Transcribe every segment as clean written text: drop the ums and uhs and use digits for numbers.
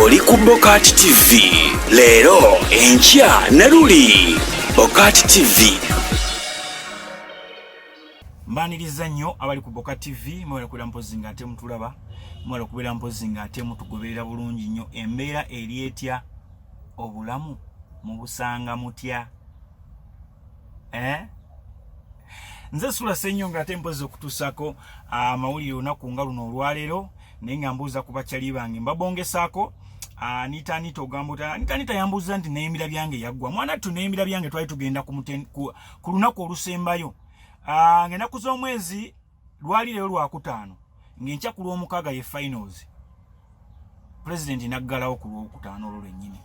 Oli ku Bokati TV leero, enkya ne luli. Bokati TV. Mbaniriza nnyo abali ku Boka TV, mwebale kubeera mpozi nga ate mutulaba, mwebale kubeera mpozi nga ate mutugoberera bulungi nnyo. Embeera eri etya? Obulamu mubusanga mutya? Eh? Nze Sula Ssenyonga ate mpozi okutuusako amawulire olunaku nga luno olwaleero, naye nga mbuuza ku bakyali bange mbabongesaako. Anita Anita ogamba otya? Anita Anita yambuuza nti neyimira byange yaggwa. Mwana ttu, neyimira byange twali tugenda ku lunaku olusembayo, ng'ennaku z'omwezi lwali leero Lwakutaano, ng'enkya ku Lwomukaaga ye finals. Pulezidenti naggalawo ku Lwokutaano olwo lwennyini,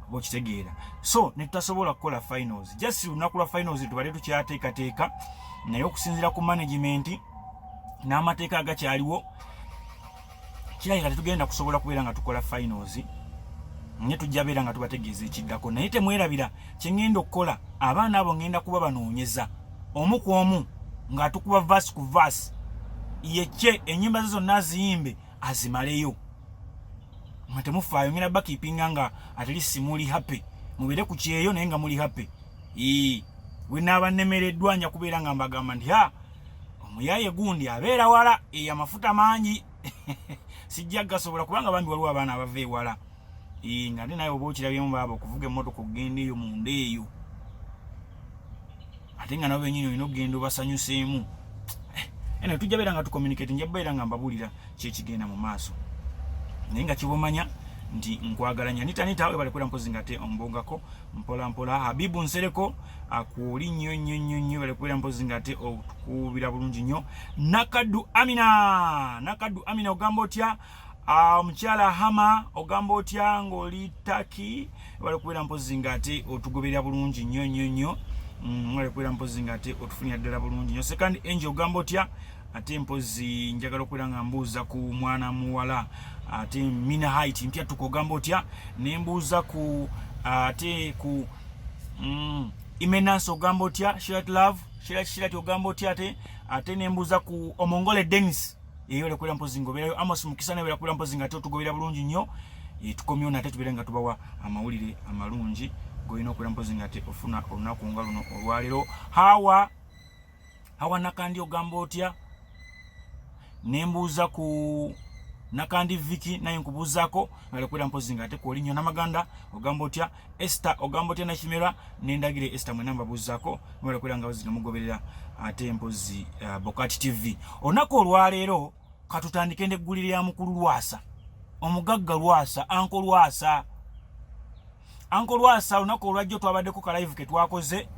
oba okitegeera? So ne tutasobola kukola finals. Just lunaku lwa finals tubadde tukyateekateeka, naye okusinziira ku management n'amateeka agakyaliwo, kirabika tetugenda kusobola kubeera nga tukola finals, naye tujja beera nga tubategeeza ekiddako. Naye temwerabira kye ŋŋenda okukola, abaana abo ŋŋenda kuba banoonyeza omu ku omu ng'atukuba verse ku verse, yekye ennyimba ze zonna aziyimbe azimaleyo nga temufaayo. Ngenda bakeepinga nga at least muli happy, mubeere ku kyeyo naye nga muli happy. Bwe naaba nnemereddwa, nja kubeera nga mbagamba nti ha, omuyaye gundi abeera wala, eyo amafuta mangi sijja gasobola, kubanga bambi waliwo abaana abava ewala nga ate naye oba okirabyemu baaba okuvuga emmotoka okugenda eyo munda eyo, ate nga nabo benyini olina okugenda obasanyuseemu. Ene tujja beera nga tucommunicate, nja beera nga mbabuulira kyekigenda mu maaso, naye nga kibomanya nti nkwagala nnyo. Nita Nita webale kubeera mpozi nga ate ombongako mpola mpola. Habibu Nsereko akuoli nnyo nnyo nnyo nnyo, bale kubeera mpozi nga ate otukubira bulungi nnyo. Nakaddu Amina, Nakaddu Amina ogamba otya? Omukyala Hama ogamba otya ng'oli Taki? Webale kubeera mpozi nga ate otugoberera bulungi nnyo nnyo nnyo. Webale kubeera mpozi nga ate otufunira ddala bulungi nnyo. Second Angel ogamba otya? Ate mpozi njagala okubeera nga mbuuza ku mwana muwala ate Mina Height mpya tuka, ogamba otya? Nembuuza ku ate ku Imenance ogamba otya? Shirat Love, Shirat, Shirat ogamba otya? Ate nembuuza ku Omongole Dennis, eyo olekwera mpozi ngoberayo. Amos Mukisa naye olakwera mpozi nga ate otugobera bulungi nnyo. Tukomyewo nate tubeere nga tubawa amawulire amalungi golina okubeera mpozi nga ate ofuna olunaku nga luno olwaleero. Hawa Hawa Nakandi ogamba otya? Nembuuza ku Nakandi Viki, naye nkubuuzaako ngalekwera mpozi nga ate kwoli nnyo. Namaganda ogamba otya? Esther ogamba otya? Nakimera nendagire Esther, mwena mbabuuzaako, mwebale nga baziga mugoberera ate mpozi Bokati TV. Olunaku olwaleero katutandike neggulire ya mukulu Lwasa, omugagga Lwasa, Uncle Lwasa, Uncle Lwasa. Olunaku olwajjo twabaddeko ka live ke twakoze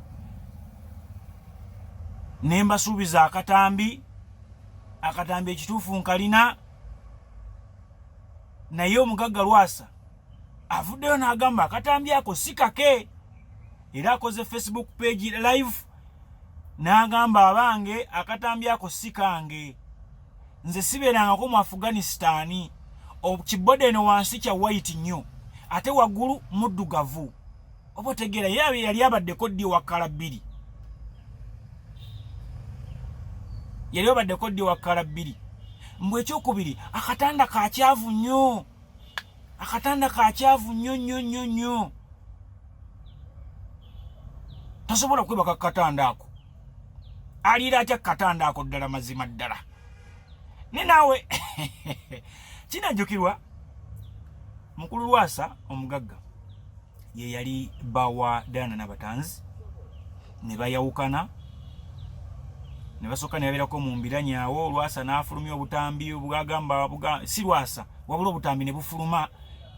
ne mbasuubiza akatambi. Akatambi ekituufu nkalina, naye omugagga Lwasa avuddeyo n'agamba akatambi ako si kake, era akoze Facebook page live n'agamba, "Abange, akatambi ako si kange, nze sibeerangako mu Afghanistan. Kiboda eno wansi kya white nnyo, ate waggulu muddugavu." Oba otegeera? Ye yali abaddeko ddi owa bbiri? Yali obaddeko ddi owa bbiri? Mbw ekyokubiri, akatanda kakyavu nnyo, akatanda kakyavu nnyo nnyo nnyo nnyo, tasobola kwebaka kukatanda ako. Aliira atya kukatanda ako? Ddala mazima ddala ne naawe kinajjukirwa, mukulu Lwasa omugagga ye yali bba wa Diana Nabatanzi, ne bayawukana, ne basooka ne babeerako mu mbiranye awo. Lwasa n'afulumya obutambi bwagamba si Lwasa, wabula obutambi ne bufuluma,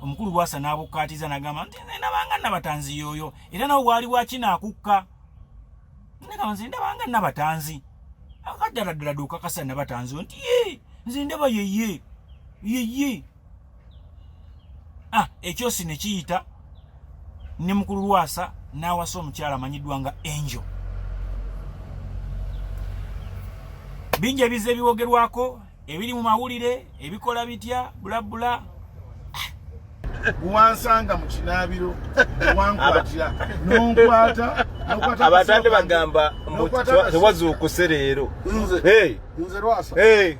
omukulu Lwasa n'abukkaatiza n'agamba nti, "Nze ndabanga Nabatanzi yoyo," era nawe bwali bwakinaakukka nagamba, "Nze ndabanga Nabatanzi." Akaddala ddala dde okakasa Nabatanzi nti ye, nze ndaba yeye yeye. Ah, ekyosi ne kiyita ne mukulu Lwasa n'awasa omukyala amanyiddwa nga Angel. Bingi ebiza ebiwogerwako ebiri mu mawulire ebikola bitya bulabula. Wansanga mu kinaabiro, wankwatira nonkwata. Abatande bagamba mbu tewazuukuse leero. Nze? Hey, Nze Lwasa? Hey,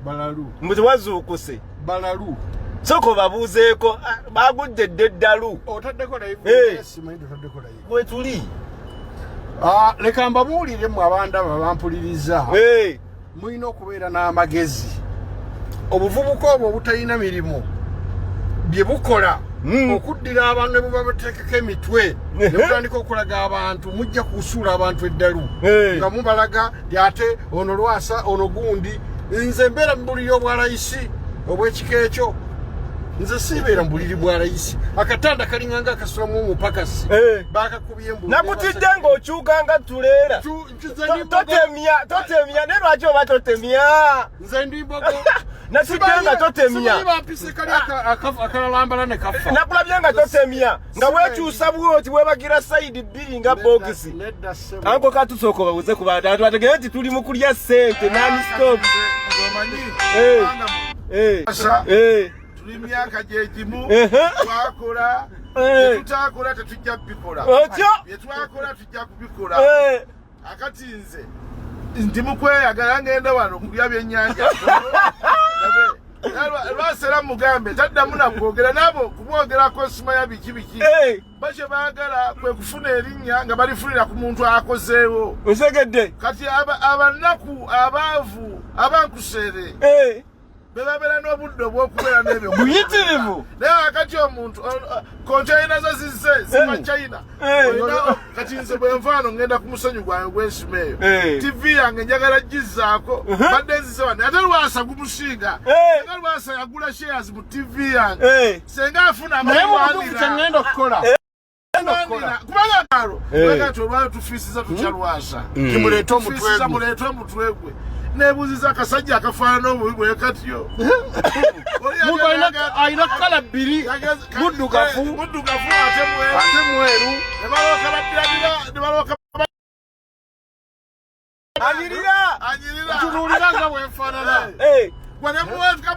Balalu. Mbu tewazuukuse. Balalu. Sooka obabuuzeeko, bagudde dda eddalu. Otaddeko live? Hey. Simanyi totaddeko live. Bwetuli. Ah, leka mbabuulire mmwe abandaba bampuliriza. Hey. Mulina okubeera n'amagezi. Obuvubuka obwo obutalina mirimu bye bukola okuddira abantu ne bubateekako emitwe ne butandika okulaga abantu, mujja kusuula abantu eddalu nga mubalaga nti ate ono Lwasa, ono gundi. Nze mbeera mu buliri obwa layisi obw'ekika ekyo. Nze siibeera mu buliri bwa layisi, akatanda kalinganga akasulamu omupakasi. Bakakubye mbu Nakutidde ng'okyuka nga tuleera. Nze ndi mbogo. Totemya, totemya. Naye lwaki oba totemya? Nze ndi mbogo. Nakutidde nga totemya. Simanyi bampise kali akalalambala ne kafa. Nakulabye nga totemya, nga wekyusa bwoti, webagira side bbiri nga bogisi. Nedda ssebo. Anko katusooka obabuze ku bantu, abantu bategere nti tuli mu kulya ssente non-stop. Omanyi, kubanga tuli myaka gyegimu. Twakola. Byetutakola tetujja kubikola. Otyo. Byetwakola tujja kubikola. Akati nze ndi mukweyagala, ngenda wano kulya byennyanja. Lwasera mugambe taddamu nakwogera nabo, kubwogerako simanya biki biki. Bakye baagala kwe kufuna erinnya nga balifunira ku muntu akozeewo. Osegedde. Kati abanaku, abaavu, abankuseere bebabeera n'obudde obw'okubeera n'ebyo Buyitirivu. Naye akati omuntu konteyina ze zizze ziva China. Kati nze bwenvaano ngenda ku musenyu gwange gwensima eyo. TV yange njagala gizzaako, badde nzize wano, ate Lwasa gumusinga. Senga Lwasa yagula shares mu TV yange. Senga afuna Naye mu butuufu kyeŋŋenda okukola, kubanga kalo kati olwali tufiisiza tutya Lwasa? Timuleete omutwe Tufiisiza gwe. Muleete omutwe gwe. Nebuuziza akasajja akafaanana obubi bwe katyo. Muntu alina kala bbiri, muddugavu. Muddugavu ate mweru. Ate mweru. Ne balooka baddira, ne balooka. Anyirira. Anyirira. Ntunuulira nga bwenfaanana. Gwe ne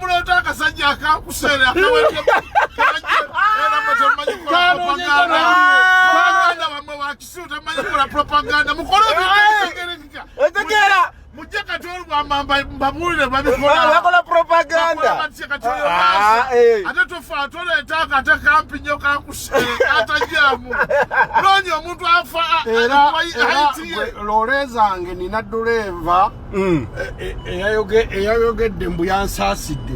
muleeta akasajja akakuseera. Propaganda bamwe wakisiru, tamanyi kola propaganda. Mukole ebintu. Otegeera. Mujje kati olugamba mbabuulire babikola. Bakola propaganda. Batya kati oyo Ah, Lwasa. eh. Ate tofa toleeta akate kampi nnyo kakuseere katajjamu. Noonya omuntu afa Era height ye. Loole zange nina duleeva eyayogedde mbu yansaasidde.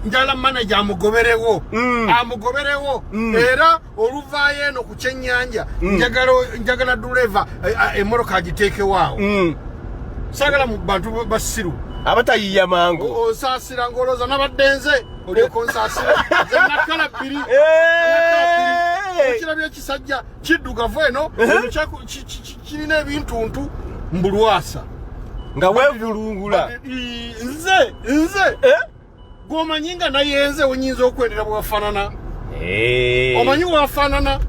Njala manager amugoberewo, amugoberewo. Era oluvaayo eno ku kyennyanja, njagala duleeva emmotoka agiteekewaawo. Saagala mu bantu basiru. Abatayiya mangu. Onsaasira ng'olowooza nabadde nze, olyoka onsaasira nze nakala bbiri. Okirabye ekisajja kiddugavu eno, eno kirina ebintuntu mbulwasa. Nga weevulungula. Nze gwomanyi nga nayenze wenyinza okwendera bwafaanana. Omanyi wafaanana.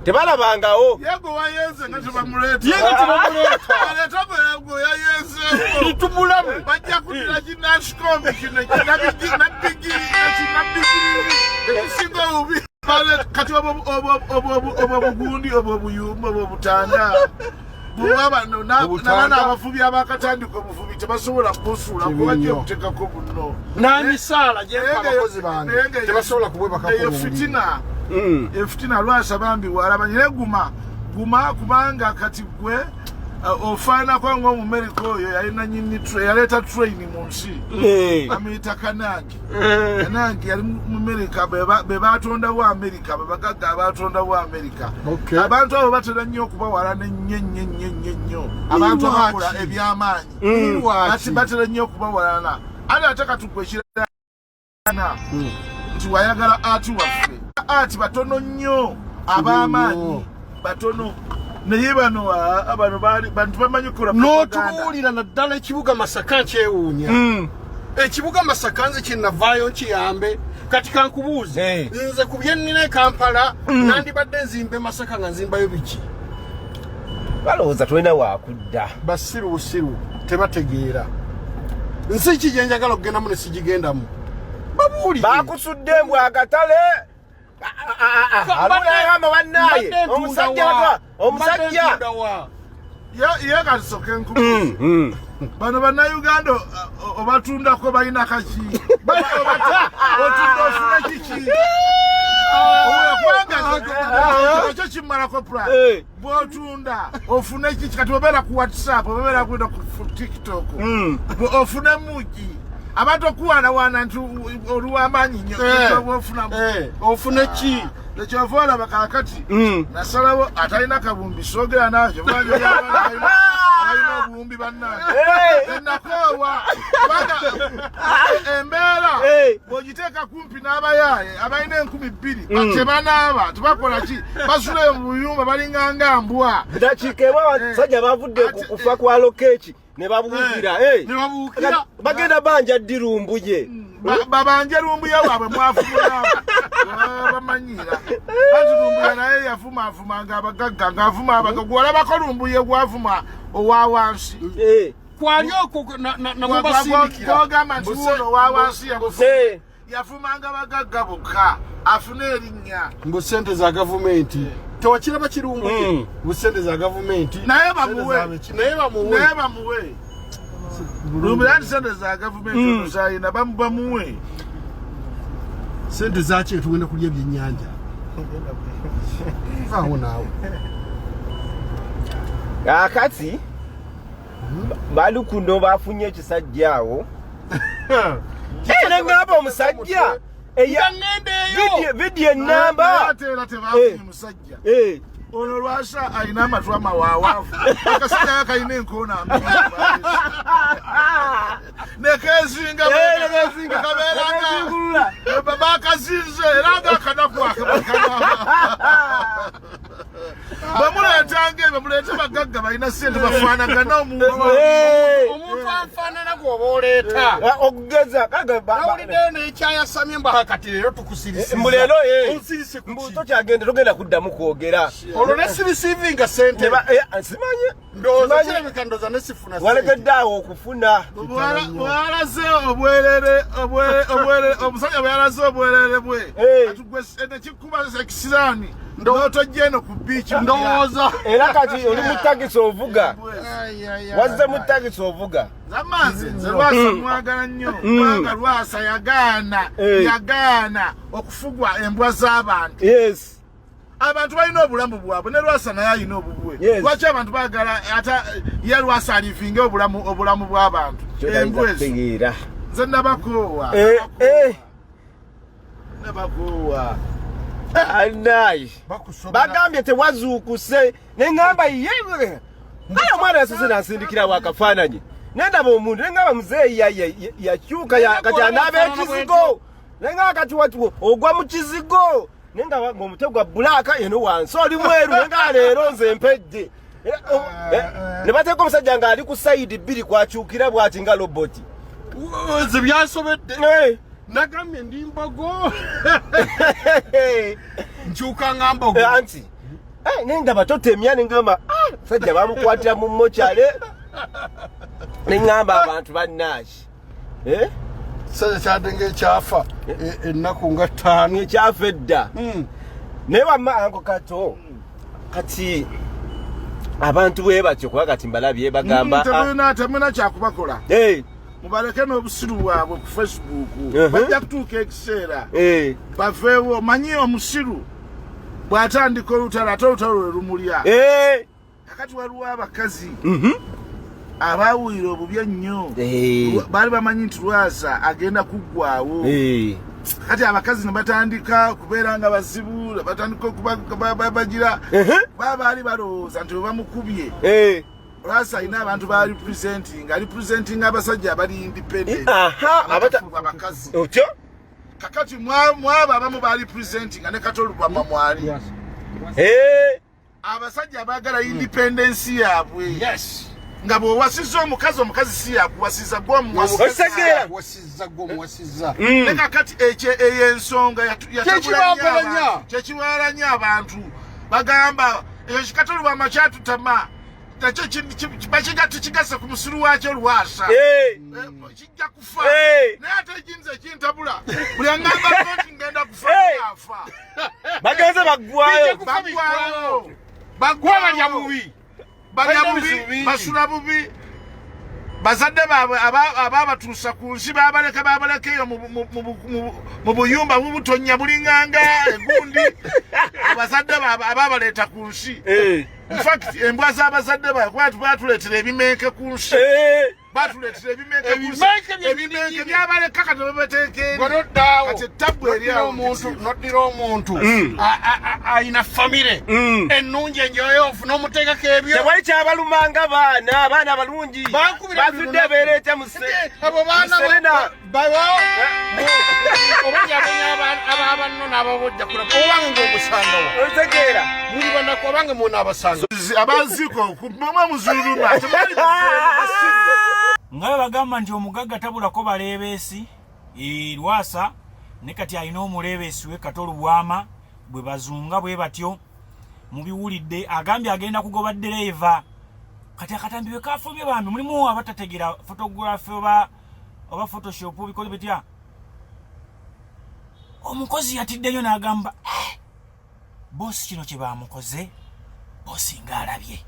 Tebalabangawo. Ye gwe wayenze nga tebamuleeta. Ye nga tebamuleeta. Aleeta gwe yayenzeeko. Tumulamu. Bajja kuddira kinansikombi kino ekinabigiri ekinabigiri ekisinga obubi. Kati obwo bugundi, obwo buyumba, obwo butanda buba bano nabana abavubi abakatandika obuvubi tebasobola kubusuula kuba Kibi nnyo. gyokutekako buno. N'emisaala gyempa abakozi bange tebasobola kubwebakako Eyo bulungi. fitina, efitina. Lwasa bambi walaba nyine, guma guma, kubanga kati gwe ofaanako ng'omumerika oyo yalina nyini yaleeta train mu nsi. Bamuyita Kanangi. Kanangi yali mu Amerika, be batondawo Amerika, bebagagga abatondawo Amerika. Abantu abo batera nnyo okubawalana ennyo ennyo ennyo ennyo ennyo, abantu Lwaki? abakola ebyamaanyi. Lwaki? Kati batera nnyo okubawalana. Ate katugwe ekirana nti wayagala ati waffe ati batono nnyo ab'amaanyi batono, naye bano bano baali bantu bamanyi kukola propaganda. N'otubuulira naddala ekibuga Masaka, nkyewuunya. Ekibuga Masaka nze kyenavaayo nkiyambe. Kati kankubuuze, nze ku byennina e Kampala nandibadde nzimba e Masaka nga nzimbayo biki? Balowooza tolina wakudda. Basiru busiru, tebategeera. Nsi ki gye njagala okugendamu ne sigigendamu? Babuulire. Bakusudde mbw akatale. Alunagamba bannaye Mbadde ntunda omusajja wa? omusajja Mbadde ntunda wa? Ye kati enkubuuze, bano Bannayuganda obatundako balina kaki? Otunda ofuna kiki? Kubanga ekyo kimmalako plan. Bwotunda ofune kiki? Kati obeera ku WhatsApp, obeera kuenda ku TikTok, ofune muki? Abantu okuwaanawaana nti oli w'amaanyi nnyo, ofunamu? Ofune ki? Ekyova olaba kaakati nasalawo atalina kabumbi soogera nakyo, alina obuwumbi. Bannange, enakoowa, kubanga embeera bw'ogiteeka kumpi n'abayaaye abalina 2000, tebanaaba, tebakola ki, basuleyo mu buyumba, balinganga mbwa. Dakiika emu, abasajja bavudde ku kufa kwa Lokech ne babuukira. Ne babuukira. Bagenda banja ddi Lumbuye? Babanje Lumbuye waabwe mwavumulaba bamanyiira. Anti Lumbuye naye yavumaavumanga abagagga, ng'avuma abagagga. Olabako Lumbuye gwavuma owa wansi? Kwali okwo namubasindikira. Gwogamba nti wuuno owa wansi yamuvuma? Yavumanga bagagga bokka afune erinnya. Mbu sente za gavumenti, tewakiraba kirungi, mbu sente za gavumenti. Naye bamuwe. Naye bamuwe. Naye bamuwe Lumbuye, anti sente za gavumenti ono zayina, bamuwe. Sente zaki? Tugenda kulya ebyennyanja, vaawo naawe. Kaakati bali kuno, bafunye ekisajja awo. Neŋŋamba omusajja vidiyo enamba. Naye ate era tebafunye musajja. Ono Lwasa alina amatu amawawaavu, akasajja ka kalina enkoona nekezinga. Nekezinga. Kabeeranga bakazinze era nga akanaku bamuleetanga ebyo. Muleete bagagga balina sente bafaanagana omuntu. Omuntu anfaanana gwoba oleeta. Okugeza kaga Nawuliddeyo nekyayasamye mbaha, kati leero tukusirisiza. Mbu leero, Onsirise ku mbu ki? tokyagenda, togenda kuddamu kwogera. Olwo nesirisiivinga sente. Simanyi. Ndowooza Simanyi. kirabika, ndowooza nesifuna sente. Walekedde awo okufuna. Bwalaze obwerere, obwerere, omusajja bwe yalaze obwerere bwe, kati gwe nekikuba ekisiraani n'otojja eno ku biiki. Ndowooza Era kati oli mu tagisi ovuga, wazze mu tagisi ovuga. Zamanze nze Lwasa mwagala nnyo, kubanga Lwasa yagaana yagaana okufugwa embwa z'abantu. Abantu balina obulamu bwabwe, ne Lwasa naye alina obubwe. Lwaki abantu baagala ata ye Lwasa alivinge obulamu bw'abantu? Embwa ezo. Kutegeera. Nze nabakoowa. Nabakoowa. Anayi bagambye tewazuukuse, neŋŋamba ye aye omwana yasose nansindikirawo akafaananyi, nendaba omuntu, neŋŋamba muzeeyi yakyuka kati anaaba ekizigo, neŋŋamba kati wati ogwa mu kizigo, nenga ng'omutwe gwa black, eno wansi oli mweru, nenga leero nze mpedde. Ne bateeka omusajja ng'ali ku side bbiri kwakyukira bw'ati nga roboti. Nze byansobedde. Nagambye ndi mbogo, nkyuka nga mbogo. Anti nendaba totemya, nengamba, "Ah, sajja bamukwatira mu mokyale." Neŋŋamba abantu bannaki. Kisajja kyadde ngaekyafa ennaku nga 5. Ekyafa edda. Naye wamma anko Kato, kati abantu bwe batyo, kuba kati mbalabye bagamba, ah, Temulina kyakubakola. Mubaleke n'obusiru bwabwe ku Facebook. Bajja kutuuka ekiseera baveewo. Omanyi omusiru bw'atandika olutalo, ate olutalo lwe lumulya. Kakati waliwo abakazi abawulira obubi ennyo. Baali bamanyi nti Lwasa agenda kuggwawo. Kati abakazi ne batandika kubeera nga bazibu, ne batandika bagira baba baali balowooza nti bwe bamukubye, Lwasa alina abantu ba representing, ali presenting abasajja abali independent, abakazi. Otyo. Kakati mwabo abamu bali presenting ne Katolubama mwali abasajja abaagala independence yaabwe, nga bw'owasiza omukazi, omukazi si yakuwasiza, gwe omuwasiza. Okitegeera? Wasiza gwe omuwasiza. Ne kakati ekyo eyo ensonga yatabula nnyo Kyekibampalanya. abantu. Kyekiwalanya abantu. Bagamba ekyo kikatolubama kyatutama nakyo bakiga tekigase ku musiru wakyo Lwasa. Kijja kufa. Naye ate ekinza ekintabula, buli aŋŋambako nti ngenda kufa, afa. Bagenze baggwayo. Bagwayo. Gwabalya bubi. Balya Balina bubi, ebizibu bingi. Basula bubi. Bazadde baabwe ababatuusa ku nsi babaleka, babaleka eyo mu buyumba bubutonya bulinganga egundi. Bazadde baabwe ababaleeta ku nsi, infact embwa z'abazadde baabwe, kuba batuleetera ebimenke ku nsi, batuleetera ebimenke ku nsi. Ebimenke bye Ebimenke byabaleka, kati babateeka eri. Gwe noddaawo Kati ettabbu eri noddira awo omuntu kitiibwa. Noddira omuntu ayina famire ennungi, enjoyoofu, n'omuteekako ebyo. Tewali kyabalumanga baana, abaana balungi. Bankubira buli Bafudde lunaku. beereeta mu Abo baana mu Serena. Baba oba yabonya ababanno n'ababojja kulaba obange ng'omusangawa. Otegeera? Muli banaku, abange munaabasanga. Abaziiko mwe muzuluma temwali. Nga bwe bagamba nti omugagga tabulako baleebeesi. Lwasa ne kati alina omuleebeesi we Kato Lubwama bwe bazunga bwe batyo. Mubiwulidde, agambye agenda kugoba ddereeva. Kati akatambi bwe kafulumye, bambi mulimu abatategeera photography oba Photoshop bikoze bitya. Omukozi yatidde nnyo n'agamba, "Eh, boosi kino kye bamukoze." Boosi ng'alabye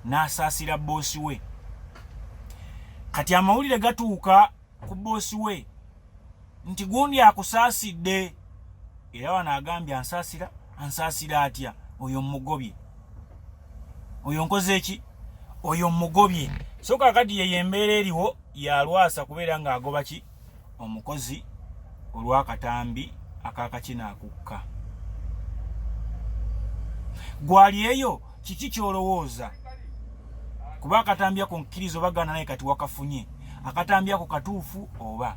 n'asaasira boosi we. Kati amawulire gatuuka ku boosi we nti gundi akusaasidde, era wano agambye, "Ansaasira? Ansaasira atya? Oyo mugobye, oyo nkoze ki? Oyo mugobye." So kakati yeyo embeera eriwo yalwasa kubeera ng'agoba ki omukozi olw'akatambi akakakina akukka. Gwali eyo kiki kyolowooza? Kuba akatambi ako nkkiriza obagaana, naye kati wakafunye akatambi ako katuufu oba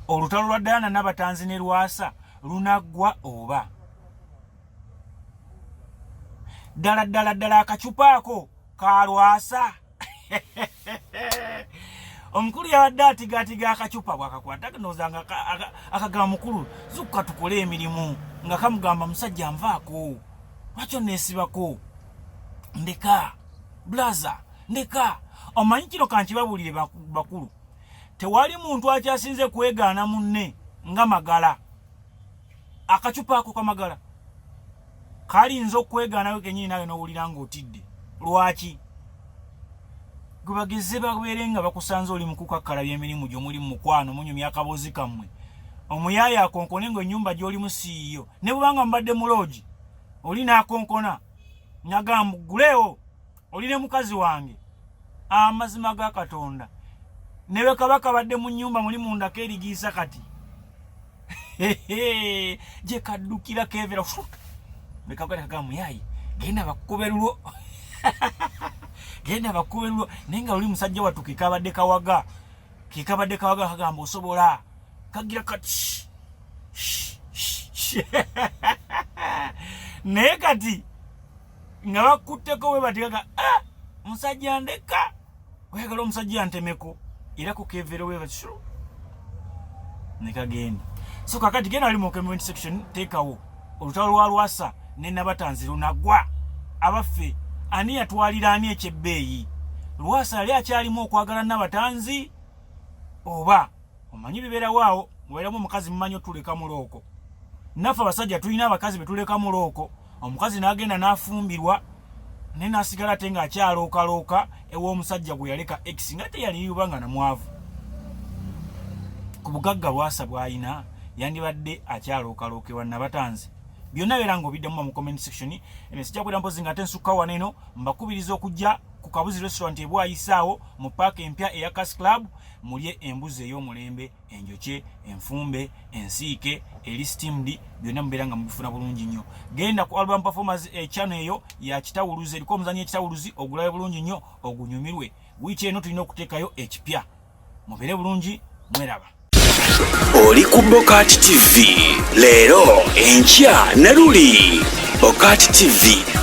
olutalo lwa Diana Nabatanzi ne Lwasa lunaggwa oba ddala ddala ddala akacupa ako kalwasa? Omukulu yabadde atigatiga akacupa, bwakakwata ndowooza nga akagamba, "Mukulu, zukka tukole emirimu," nga kamugamba, "Musajja, nvaako, lwaki oneesibako? Ndeka blaza, ndeka." Omanyi kino kankibabuulire, bakulu, tewali muntu akyasinze kwegaana munne nga Magala. Akacupa ako kamagala kalinza okwegaanawe kenyini, nawe n'owulira ng'otidde. Lwaki? Gwe bageze babeere nga bakusanze oli mukukakkalabya emirimu gyo, muli mukwano, munyumya akaboozi kammwe, omuyaaya akonkone nga ennyumba gy'olimu siiyo, ne bwebanga mubadde mu loogi, oli n'akonkona nagamba, "Guleewo, oli ne mukazi wange." Amazima ga Katonda, ne bwe kaba kabadde mu nnyumba muli mundako erigiisa, kati gye kaddukira kevera nekakagamba, "Muyayi, genda bakube lulwo, genda bakube lulwo." Naye nga oli musajja wattu kekabadde kawaga, kekabadde kawaga, kagamba osobola kagira kati. Naye kati nga bakutteko bwe batikaga, "Ah, musajja ndeka, oyagala omusajja ntemeko." Era kukevera bwe bati nekagenda. So kakati genda ali mu comment section, teekawo olutalo lwa Lwasa ne Nabatanzi lunagwa? Abaffe, ani yatwalira ani ekyebbeeyi? Lwasa yali akyalimu okwagala Nabatanzi oba? Omanyi bibeerawo awo, mubeeramu omukazi, mumanyi otuleka mulooko. Naffe abasajja tulina abakazi betuleka mulooko, omukazi n'agenda n'afumbirwa, naye n'asigala ate ng'akyalookalooka ew'omusajja gwe yaleka ex, nga teyaliuba nga namwavu. Ku bugagga Lwasa bw'alina, yandibadde akyalookalookerwa Nabatanzi. Byonna beera ng'obiddamu mu comment section. Eno sijja kwera mpozi nga ate nsukka wano eno. Mbakubiriza okujja ku Kabuzi Restaurant ebwayisaawo mu paaka empya eya Cas Club, mulye embuzi ey'omulembe, enjokye, enfumbe, ensiike, eri steamed, byonna mubeera nga mubifuna bulungi nnyo. Genda ku Album Performance channel eyo ya Kitawuluzi, eriko omuzanyo Ekitawuluzi, ogulabe bulungi nnyo, ogunyumirwe. Wiiki eno tulina okuteekayo ekipya. Mubeere bulungi, mweraba. Oli ku Bokati TV, leero, enkya ne luli. Bokati TV.